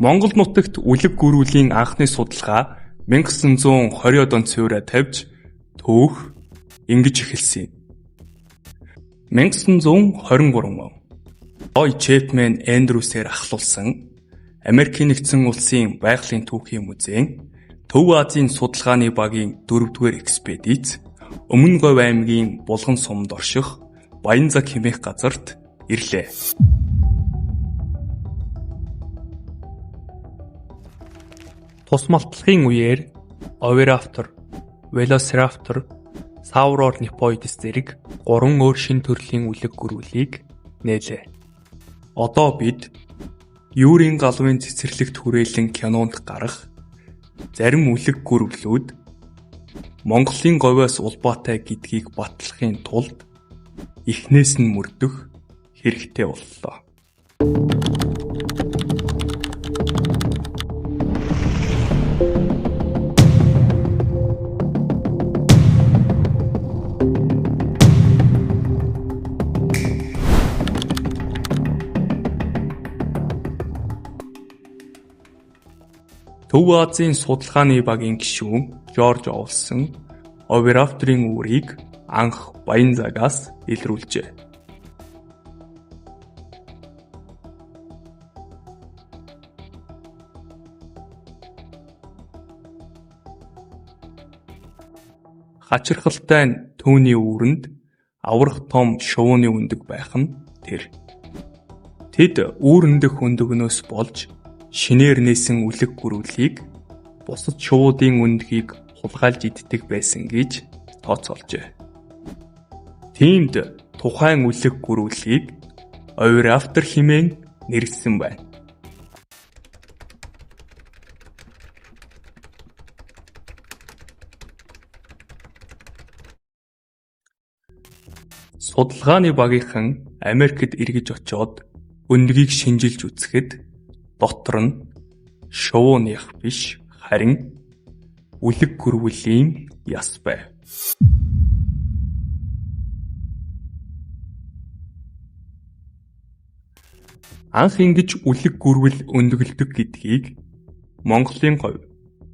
Монгол нутагт үлэг гөрүүлийн анхны судалгаа 1920-од онд суурьаа тавьж төөх ингэж эхэлсэн юм. 1923 он Рой Чэпмен Эндрюсээр ахлуулсан Америкийн нэгдсэн улсын байгалийн түүхийн музейн Төв Азийн судалгааны багийн 4-р экспедиц Өмнө Говь аймгийн Булган сумд орших Баянзаг хэмээх газарт ирлээ. Тус малтлагын үеэр Oviraptor, Velociraptor, Saurornithoides зэрэг гурван өөр шинэ төрлийн үлэг гөрүүлийг нээлээ. Одоо бид Юрийн галвын цэцэрлэгт хүрээлэн кинонд гарах зарим үлэг гөрвлүүд Монголын говьоос улбаатай гэдгийг батлахын тулд эхнээс нь мөрдөх хэрэгтэй боллоо. Төв Азийн судалгааны багийн гишүүн Жорж Олсон Овирапторын үүрийг анх Баянзагаас илрүүлжээ. Хачирхалтай нь түүний үүрэнд аварга том шувууны өндөг байх нь тэр. Тэд үүрэн дэх өндөгнөөс болж шинээр нээсэн үлэг гөрүүлийг бусад шувуудын өндгийг хулгайлж иддэг байсан гэж тооцоолжээ. Тиймд тухайн үлэг гөрүүлийг Овираптор хэмээн нэрлэсэн байна. Судалгааны багийнхан Америкт эргэж очоод өндгийг шинэчилж үзэхэд дотор нь шувууных биш харин үлэг гөрвөлийн яс байв. Анх ингэж үлэг гөрвөл өндгөлдөг гэдгийг Монголын говь,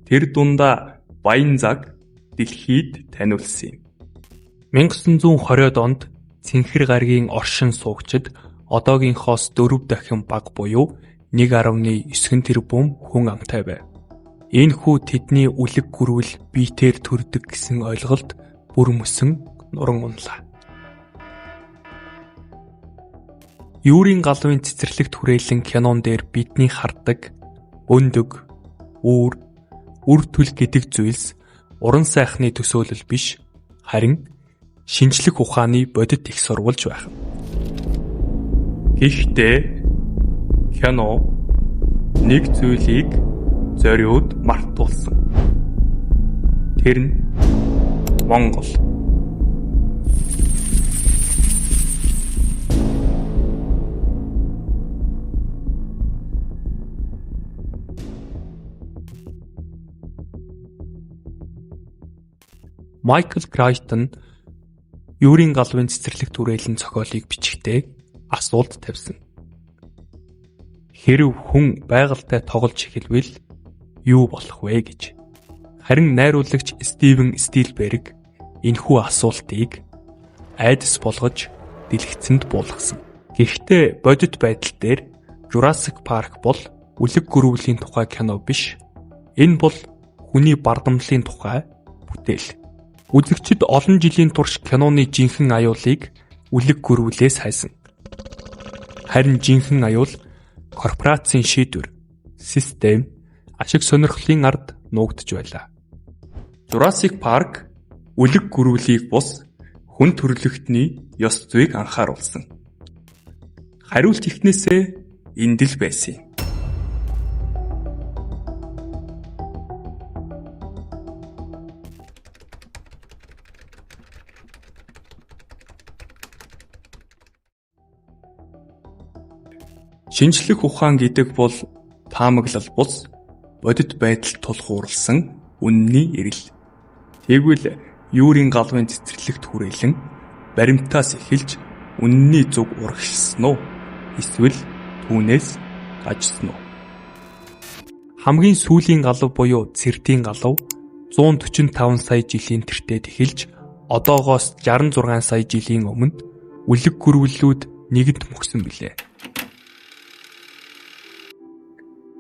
тэр дундаа Баянзаг дэлхийд таниулсан юм. 1920-од онд Цэнхэр гаригийн оршин суугчид одоогийнхоос 4 дахин бага буюу 1.9 тэрбум хүн амтай байв. Энэхүү тэдний үлэг гөрвөл биетээр төрдөг гэсэн ойлголт бүр мөсөн нуран унлаа. Юрийн галвын цэцэрлэгт хүрээлэн кинон дээр бидний хардаг өндөг, үүр, үр төл гэдэг зүйлс уран сайхны төсөөлөл биш харин шинжлэх ухааны бодит их сурвалж байх. Гэхдээ кино нэг зүйлийг зориуд мартуулсан. Тэр нь Монгол. Майкл Крайтон Юрийн галвын цэцэрлэгт хүрээлэн зохиолыг бичихдээ асуулт тавьсан. Хэрэв хүн байгальтай тоглож эхэлвэл юу болох вэ гэж. Харин найруулагч Стивен Спилберг энэхүү асуултыг айдас болгож дэлгэцэнд буулгасан. Гэхдээ бодит байдал дээр Jurassic Park бол үлэг гөрвөлийн тухай кино биш. Энэ бол хүний бардамлын тухай бүтээл. Үзэгчид олон жилийн турш киноны жинхэнэ аюулыг үлэг гөрвөлээс хайсан. Харин жинхэнэ аюул корпорацийн шийдвэр, систем, ашиг сонирхлын ард нуугдаж байлаа. Jurassic Park үлэг гөрвөлийг бус хүн төрөлхтний ёс зүйг анхааруулсан. Хариулт эхнээсээ энд л байсан юм. Шинжлэх ухаан гэдэг бол таамаглал бус бодит байдалд тулгуурласан үнэний эрэл. Тэгвэл Юрийн галвын цэцэрлэгт хүрээлэн баримтаас эхэлж үнэний зүг урагшилсан уу? Эсвэл түүнээс гажсан уу? Хамгийн сүүлийн галав буюу Цэрдийн галав 145 сая жилийн тэртет эхэлж одоогоос 66 сая жилийн өмнө үлэг гүрвэллүүд нэгэнт мөхсөн билээ.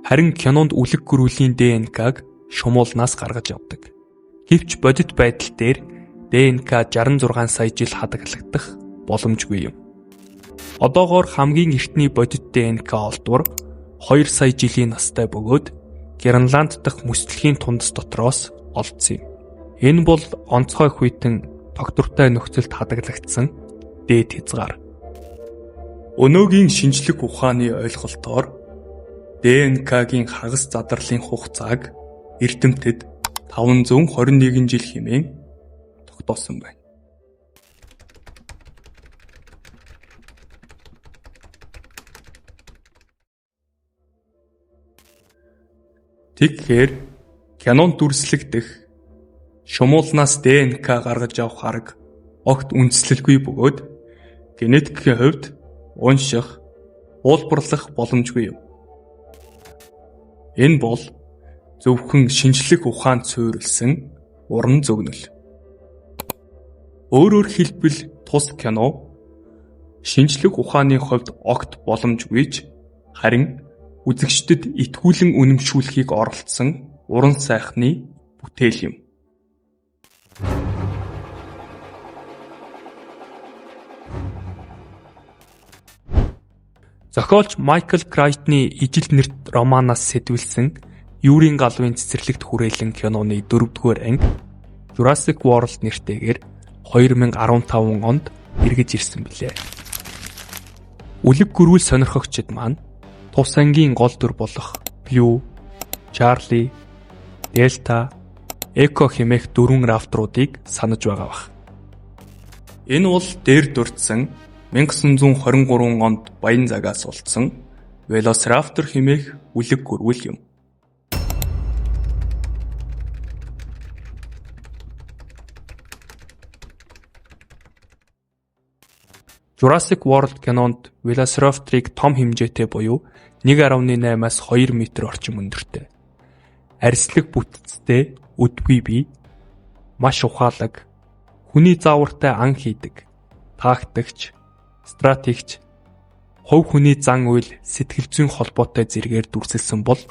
Харин кинонд үлэг гүрвэлийн ДНК-г шумуулнаас гаргаж авдаг. Гэвч бодит байдал дээр ДНК 66 сая жил хадгалагдах боломжгүй юм. Одоогоор хамгийн эртний бодит ДНК олдвор 2 сая жилийн настай бөгөөд Гренланд дахь мөсдлөгийн тундас дотроос олдсон юм. Энэ бол онцгой хүйтэн тогтвортой нөхцөлд хадгалагдсан дээд хязгаар. Өнөөгийн шинжлэх ухааны ойлголтоор ДНК-гийн хагас задарлын хугацааг эрдэмтэд 521 жил хэмээн тогтоосон байна. Тэгэхээр кинонд дүрслэгдэх шумуулнаас ДНК гаргаж авах арга огт үндэслэлгүй бөгөөд генетикийн хувьд унших, уулбарлах боломжгүй юм. Энэ бол зөвхөн шинжлэх ухаанд суурилсан уран зөгнөл. Өөрөөр хэлбэл тус кино шинжлэх ухааны хувьд огт боломжгүй ч харин үзэгчдэд итгүүлэн үнэмшүүлэхийг оролдсон уран сайхны бүтээл юм. Зохиолч Майкл Крайтны Ижил нэрт романаас сэтвэлсэн Юрийн галвын цэцэрлэгт хүрээлэн киноны 4-р анги Jurassic World нэртэйгээр 2015 онд эргэж ирсэн билээ. Үлэг гүрвэл сонирхогчид маань тус ангийн гол дүр болох Blue, Charlie, Delta, Echo хэмээх дөрвөн рафтруудыг санаж байгаа бах. Энэ бол дээр дурдсан 1923 онд баян загаас олдсон Velociraptor хэмээх үлэг гүрвэл юм. Jurassic World кинонд Velociraptor-ыг том хэмжээтэй буюу 1.8-аас 2 метр орчим өндөртэй, арслаг бүтцтэй өдгүй бие, маш ухаалаг, хүний заавартай ан хийдэг, тактикч, стратегч, хувь хүний зан үйл сэтгэл зүйн холбоотой зэргээр дүрсэлсэн бол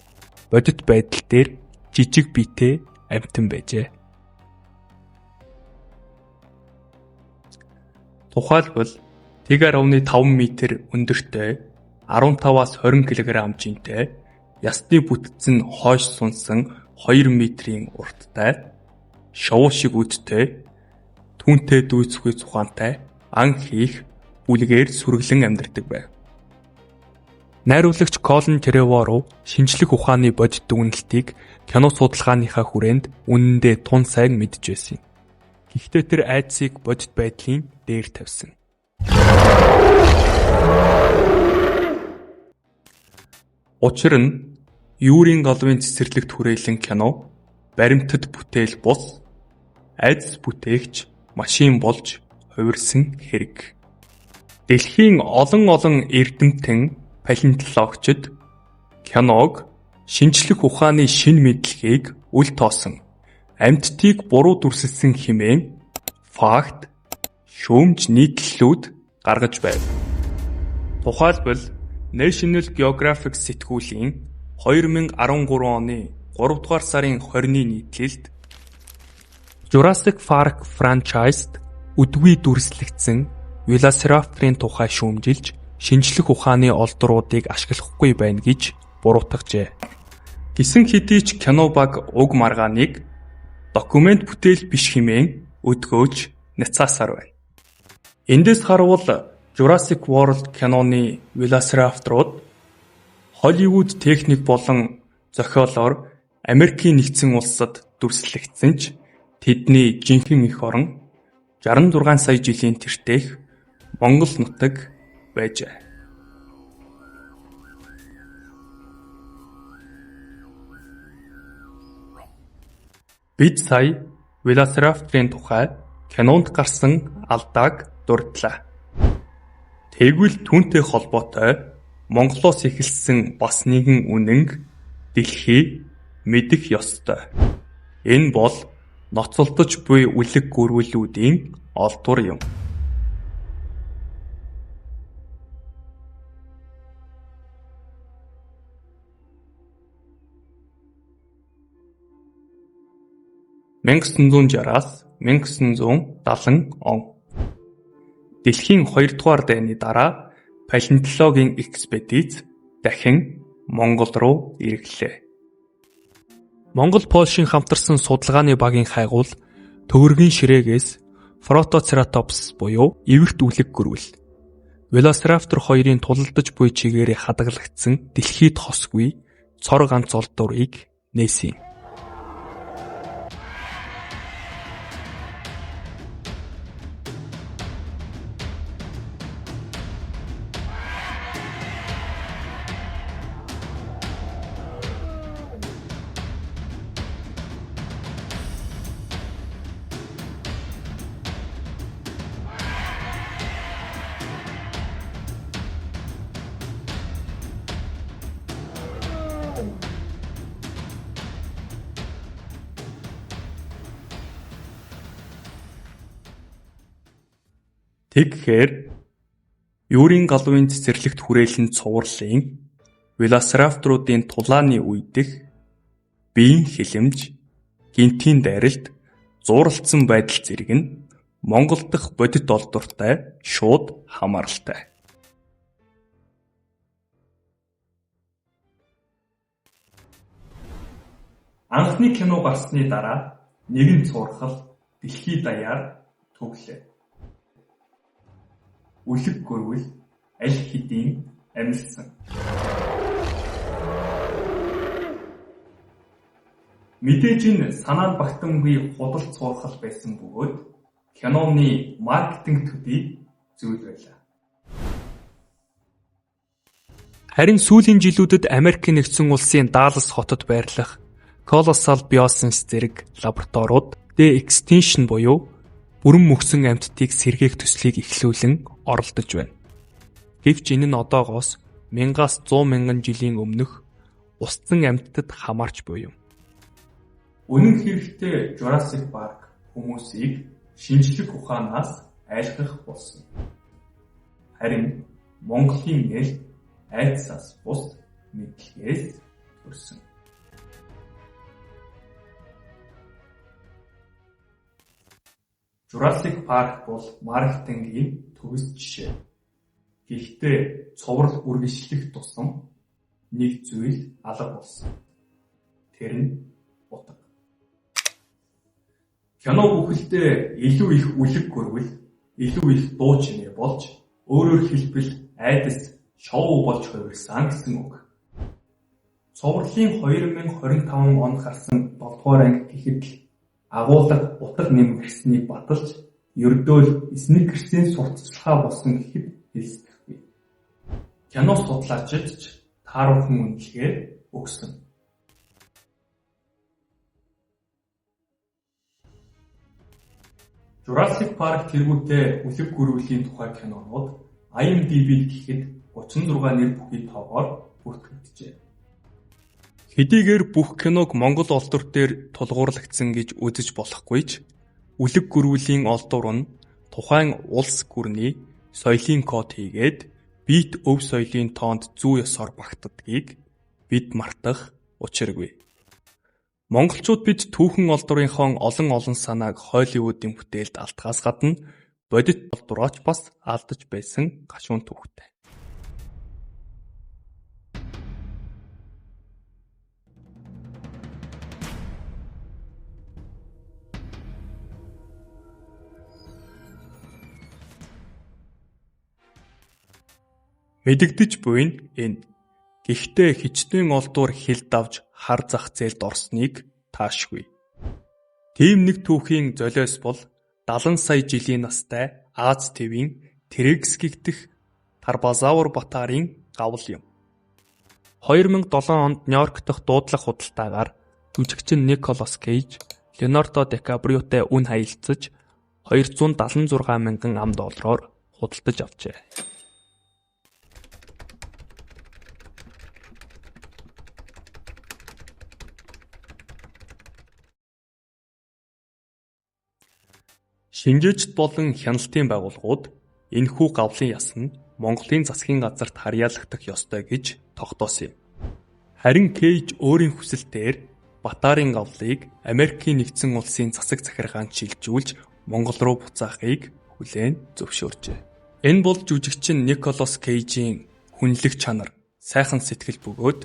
бодит байдал дээр жижиг биетэй амьтан байжээ. Тухайлбал 1.5 метр өндөртэй, 15-аас 20 кг жинтэй, ясны бүтц нь хойш сунсан 2 метрийн урттай, шувуу шиг үдтэй, түүнтэй дүйцэхүйц ухаантай, ан хийх бүлгээр сүргэлэн амьдардаг байв. Найруулагч Колин Треворов шинжлэх ухааны бодит дүгнэлтийг кино судалгааныхаа хүрээнд үнэндээ тун сайн мэдэж байсан юм. Гэхдээ тэр айдсыг бодит байдлын дээр тавьсан. Учир нь Юрийн галвын цэцэрлэгт хүрээлэн кино баримтат бүтээл бус айдас бүтээгч машин болж хувирсан хэрэг. Дэлхийн олон эрдэмтэн палеонтологчид киног шинжлэх ухааны шинэ мэдлэгийг үл тоосон, амьтдыг буруу дүрсэлсэн хэмээн факт, шүүмж нийтлэлүүд гаргаж байв. Тухайлбал National Geographic сэтгүүлийн 2013 оны 3 дугаар сарын 20-ны нийтлэлд Jurassic Park франчайзд үдгүй дүрслэгдсэн Velociraptor-ын тухай шүүмжилж шинжлэх ухааны олдруудыг ашиглахгүй байна гэж буруутгажээ. Гэсэн хэдий ч кино баг уг маргааныг документ бүтээл биш хэмээн өдгөөж няцаасаар байна. Эндээс харвал Jurassic World киноны Velociraptor-ууд Холливуд техник болон зохиолоор Америкийн нэгдсэн улсад дүрслэгдсэн ч тэдний жинхэнэ эх орон 66 сая жилийн тэртээх Монгол нутаг байжээ. Бид сая Velociraptor-ын тухай кинонд гарсан алдааг дурдлаа. Тэгвэл түүнтэй холбоотой Монголоос эхэлсэн бас нэгэн үнэнг дэлхий мэдэх ёстой. Энэ бол ноцолдож буй үлэг гөрвөлүүдийн олдвор юм. 1960-аас 1970 он. Дэлхийн хоёрдугаар дайны дараа палеонтологийн экспедиц дахин Монгол руу эргэлээ. Монгол Польшийн хамтарсан судалгааны багийн хайгуул төгөргийн ширээгээс Protoceratops буюу эвэрт үлэг гөрвөл, Velociraptor хоёрын тулалдаж буй чигээрээ хадгалагдсан дэлхийд хосгүй цор ганц олдворыг нээсэн юм. Тэгэхээр Юрийн галавын цэцэрлэгт хүрээлэн цувралын Велосирапторуудын тулааны үе дэх биеийн хилэмж, гэнэтийн дайралт, зууралдсан байдал зэрэг нь Монгол дахь бодит олдвортой шууд хамааралтай. Анхны кино гарсны дараа нэгэн цуврал дэлхий даяар түглээ. Үлэг гөрвөл аль хэдийн амилсан. Мэдээж энэ санаанд багтамгүй худал цуврал байсан бөгөөд киноны маркетинг төдий зүйл байлаа. Харин сүүлийн жилүүдэд Америкийн нэгдсэн улсын Даллас хотод байрлах Colossal Bioscience зэрэг лабораториуд The Extinction буюу бүрэн мөхсөн амьтдыг сэргээх төслийг эхлүүлэн оролдож байна. Гэвч энэ нь одоогоос 1000-аас 100 мянган жилийн өмнөх устсан амьтдад хамаарч буй юм. Үнэн хэрэгтээ Jurassic Park хүмүүсийг шинжлэх ухаанаас айлгах болсон. Харин Монголын нэлт айдсаас бус мэдлэгээс төрсөн. Jurassic Park бол маркетингийн төгс жишээ. Гэхдээ цуврал үргэлжлэх тусам нэг зүйл алга болсон. Тэр нь утга. Кино бүхэлдээ илүү их үлэг гөрвөл, илүү их дуу чимээ болж, өөрөөр хэлбэл айдас шоу болж хувирсан гэсэн үг. Цувралын 2025 онд гарсан 7 дугаар анги гэхэд л агуулга утга нэмэгдсэнийг баталж, ердөө л Сникерсийн сурталчилгаа болсон гэхэд хэлсдэхгүй. Кино судлаачид ч тааруухан үнэлгээ өгсөн. Jurassic Park тэргүүтээ үлэг гөрвөлийн тухай кинонууд IMDb-д гэхэд 36 нэр бүхий тоогоор бүртгэгджээ. Хэдийгээр бүх киног Монгол олдвор дээр тулгуурлагдсан гэж үзэж болохгүй ч үлэг гөрвөлийн олдвор нь тухайн улс гүрний соёлын код хийгээд биет өв соёлын тоонд зүй ёсоор багтдгийг бид мартах учиргүй. Монголчууд бид түүхэн олдворынхоо олон олон санааг Холливуудын бүтээлд алдахаас гадна бодит олдвороо ч бас алдаж байсан гашуун түүхтэй. Мэдэгдэж буй нь энэ. Гэхдээ хичнээн олдвор хил давж хар зах зээлд орсныг таашгүй. Тийм нэг түүхийн золиос бол 70 сая жилийн настай Ази тивийн Трекс гэгдэх Тарбазаур Батарын гавл юм. 2007 онд Нью-Йорк дахь дуудлага худалдаагаар жүжигчин Николас Кейж, Леонардо Дикаприотой үн хаялцаж 276 мянган ам доллараар худалдаж авчээ. Шинжээчид болон хяналтын байгууллагууд энэхүү гавлын яс нь Монголын засгийн газарт харьяалагдах ёстой гэж тогтоосон юм. Харин Кейж өөрийн хүсэлтээр Батарын гавлыг Америкийн Нэгдсэн Улсын засаг захиргаанд шилжүүлж Монгол руу буцаахыг хүлээн зөвшөөрчээ. Энэ бол жүжигчин Николас Кейжийн хүнлэг чанар, сайхан сэтгэл бөгөөд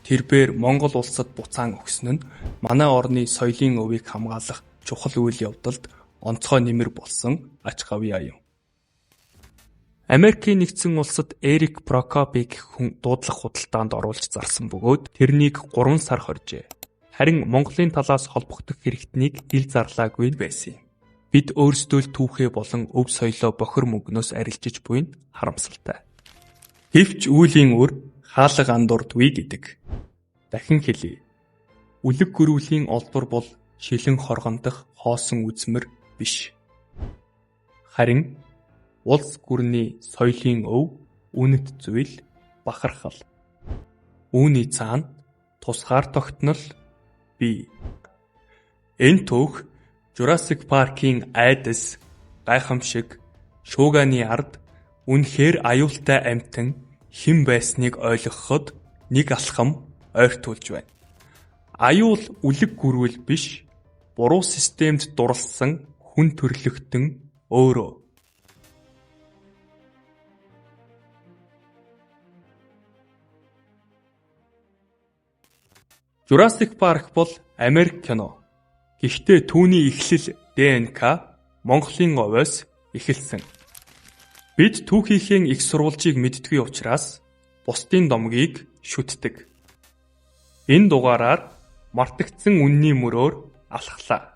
тэрбээр Монгол улсад буцаан өгсөн нь манай орны соёлын өвийг хамгаалах чухал үйл явдалд онцгой нэмэр болсон ач гавьяа юм. Америкийн Нэгдсэн Улсад Эрик Прокопи гэх хүн дуудлага худалдаанд оруулж зарсан бөгөөд тэрнийг 3 сар хоржээ. Харин Монголын талаас холбогдох хэрэгтнийг ил зарлаагүй байсан юм. Бид өөрсдөө л түүхээ болон өв соёлоо бохир мөнгнөөс арилжиж буй нь харамсалтай. Гэвч үүлийн үр хаалга андуурдгүй гэдэг. Дахин хэлье. Үлэг гөрүүлийн олдвор бол шилэн хоргон дах хоосон үзмэр биш. Харин улс гүрний соёлын өв, үнэт зүйл, бахархал. Үүний цаана тусгаар тогтнол бий. Энэ түүх Jurassic Park-ийн айдас, гайхамшиг, шуугианы ард үнэхээр аюултай амьтан хэн байсныг ойлгоход нэг алхам ойртуулж байна. Аюул үлэг гүрвэл биш, буруу системд дурласан хүн төрөлхтөн өөрөө. Jurassic Park бол Америк кино. Гэхдээ түүний эхлэл ДНК Монголын овоос эхэлсэн. Бид түүхийнхээ их сурвалжийг мэддэггүй учраас бусдын домгийг шүтдэг. Энэ дугаараар мартагдсан үнэний мөрөөр алхлаа.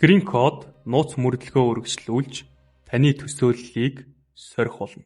Screen Code нууц мөрдлөгөө үргэлжлүүлж таны төсөөллийг сорих болно.